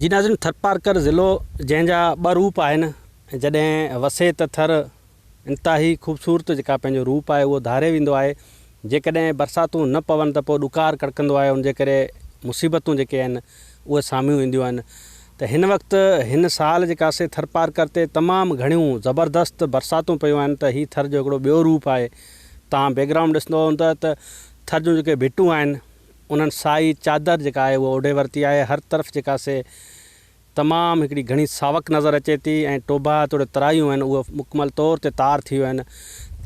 جي ناظرين ٿرپارڪر ضلعو جنهن جا ٻه روپ آهن جڏهن وسي ته ٿر انتهائي خوبصورت جيڪا پنهنجو روپ آهي اهو ڌاري ويندو آهي جيڪڏهن برساتون نه پون ته پوء ڏڪار ڪڙڪندو آهي ان جي ڪري مصيبتون جيڪي آهن اهي سامهيون اينديون آهن ته هن وقت هن سال جيڪا سي ٿرپارڪر تي تمام گهڻيون زبردست برساتون پيون آهن ته هي ٿر جو هڪڙو ٻيو روپ آهي تان بيڪ گرائونڊ ڏسندو هوندو ته ٿر جون جيڪي ڀٽون آهن انهن سائي چادر جيڪا آهي اها اوڍي ورتي آهي هر طرف جيڪا سي تمام هڪڙي گهڻي ساوڪ نظر اچي ٿي ۽ ٽوڀا توڙي ترايون آهن اهي مڪمل طور تي تار ٿي ويا آهن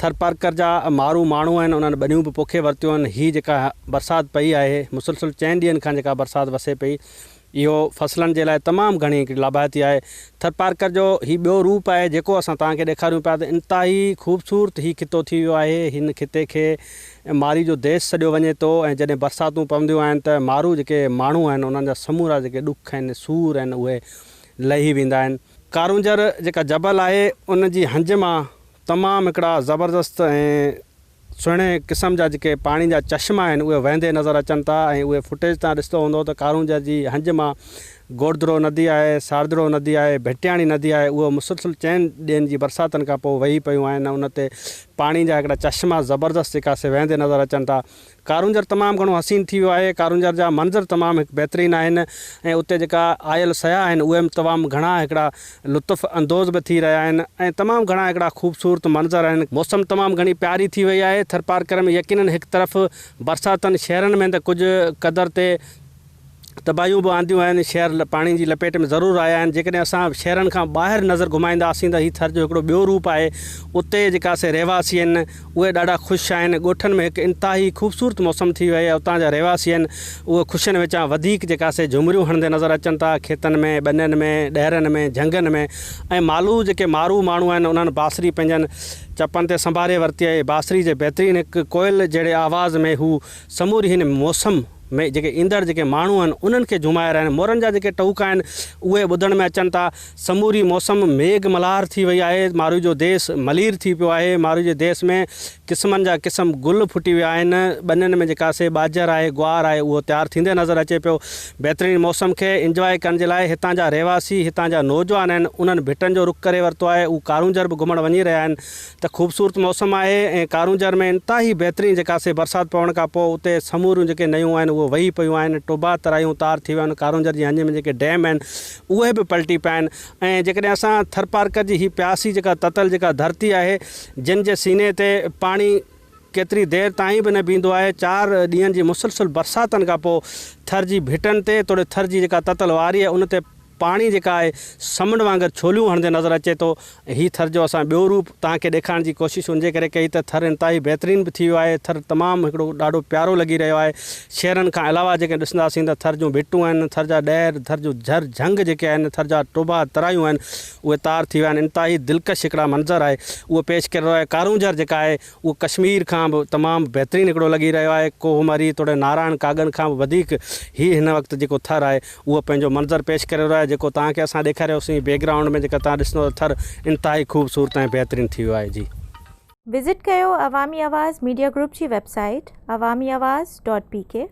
ٿرپارڪر جا مارو ماڻهو آهن انهن ٻنيون به پوکي ورتيون آهن هي جيڪا برسات پئي آهي مسلسل چئن ڏينهن کان جيڪا برسات وسي پئي اهو فصلن جي لاء تمام گهڻي هڪڙي لاڀائتي آهي. ٿرپارڪر جو هي ٻيو روپ آهي جيڪو اسان توهان کي ڏيکاريون پيا ته انتهائي خوبصورت هي خطو ٿي ويو آهي. هن خطي کي ماري جو ديس سڏيو وڃي ٿو ۽ جڏهن برساتون پونديون آهن ته مارو جيڪي ماڻهو آهن انهن جا سمورا جيڪي ڏک آهن سور آهن اهي لهي ويندا آهن. ڪارونجهر جيڪا جبل آهي ان جي هنج مان تمام هڪڙا زبردست ۽ سهڻي قسم جا جيڪي پاڻي جا چشما آهن اهي وهندي نظر اچن ٿا ۽ اهي فوٽيج تان ڏسندو هوندو ته ڪارونجهر جي هنج مان گوڙدڙو ندي آهي، ساردڙو ندي آهي، ڀٽياڻي ندي آهي اهو مسلسل چئن ڏينهن جي برساتن کان پوء وهي پيون آهن ان تي پاڻي جا هڪڙا چشما زبردست جيڪا سي وهندي نظر اچن ٿا. ڪارونجهر تمام گهڻو حسين ٿي ويو آهي، ڪارونجهر جا منظر تمام هڪ بهترين آهن ۽ اتي جيڪا آيل سياح آهن اهي به تمام گهڻا هڪڙا لطف اندوز به ٿي رهيا آهن ۽ تمام گهڻا هڪڙا خوبصورت منظر آهن. موسم تمام گهڻي پياري ٿي وئي آهي، ٿرپارڪر ۾ يقينن هڪ طرف برساتن شهرن ۾ ته ڪجهه قدر تي تباهيون به آنديون آهن، شهر پاڻي جي لپيٽ ۾ ضرور آيا آهن، جيڪڏهن اسان شهرن کان ٻاهر نظر گهمائينداسين ته هي ٿر جو هڪڙو ٻيو روپ آهي، اتي جيڪا سي رهواسي آهن اهي ڏاڍا خوش آهن، ڳوٺن ۾ هڪ انتهائي خوبصورت موسم ٿي وئي آهي، اتان جا رهواسي آهن اهي خوشين وچان وڌيڪ جيڪا سي جهمريون هڻندي نظر اچن ٿا، کيتن ۾، ٻنين ۾، ڏهرن ۾، جهنگن ۾ ۽ مالو جيڪي مارو ماڻهو آهن انهن بانسري پنهنجن چپن تي سنڀاري ورتي آهي، بانسري جي بهترين هڪ ڪوئل جهڙي آواز ۾ هو سموري هن موسم ۾ جيڪي ايندڙ جيڪي ماڻهو آهن انهن کي جهومائي رهيا آهن مورن جا جيڪي ٽهوڪا آهن اهي ٻڌڻ ۾ اچن ٿا سموري موسم ميگهه ملهار ٿي وئي آهي ماروي جو ديس ملير ٿي پيو آهي ماروي جي ديس ۾ قسمن جا قسم گل ڦٽي ويا آهن ٻنين ۾ جيڪا سي ٻاجهر آهي گوار آهي اهو تيار ٿيندي نظر اچي پيو بهترين موسم کي انجواء ڪرڻ جي لاء هتان جا رهواسي هتان جا نوجوان آهن انهن ڀٽن جو رخ ڪري ورتو آهي اهو ڪارونجهر به گهمڻ وڃي رهيا آهن ته خوبصورت موسم آهي ۽ ڪارونجهر ۾ انتهائي بهترين جيڪا سي برسات پوڻ کان پوء اتي سموريون جيڪي نيون آهن اهي وهي پيون آهن ٽوڀا ترايون تار ٿي ويا آهن ڪارونجهر جي هنج ۾ جيڪي ڊيم آهن اهي به پلٽي پيا آهن ۽ جيڪڏهن اسان ٿرپارڪر جي هي پياسي جيڪا تتل جيڪا ڌرتي آهي جن جي سيني تي پاڻي ڪيتري دير تائين به نه بيهندو آهي چار ڏينهن جي مسلسل برساتن کان پوء ٿر جي ڀٽن تي توڙي ٿر جي جيڪا تتل واري آهي ان تي پاڻي جيڪا آهي سمنڊ وانگر ڇوليون هڻندي نظر اچي ٿو ۽ هي ٿر جو اسان ٻيو روپ توهان کي ڏيکارڻ جي ڪوشش ان جي ڪري ڪئي ته ٿر انتهائي بهترين به ٿي ويو آهي ٿر تمام هڪڙو ڏاڍو پيارو لڳي رهيو آهي شهرن کان علاوه جيڪڏهن ڏسنداسين ته ٿر جون ڀٽون آهن ٿر جا ڏهر ٿر جون جهر جهنگ جيڪي آهن ٿر جا ٽوڀا ترايون آهن اهي تار ٿي ويا آهن انتهائي دلڪش هڪڙا منظر آهي اهو پيش ڪري رهيو آهي ڪارونجهر جيڪا آهي اهو ڪشمير کان به تمام بهترين هڪڙو لڳي رهيو آهي. ڪوهه مري توڙي نارائڻ ڪاڳن کان به وڌيڪ هي هن وقت جيڪو ٿر آهي اهو پنهنجو منظر پيش ڪري رهيو آهي جيڪو توهان کي اسان ڏيکاريوسين بيڪ گرائونڊ ۾ جيڪا توهان ڏسندو ته ٿر انتهائي خوبصورت ۽ بهترين ٿي ويو آهي جي. وزٽ ڪيو عوامي آواز ميڊيا گروپ جي web site Awami Awaz dot P K.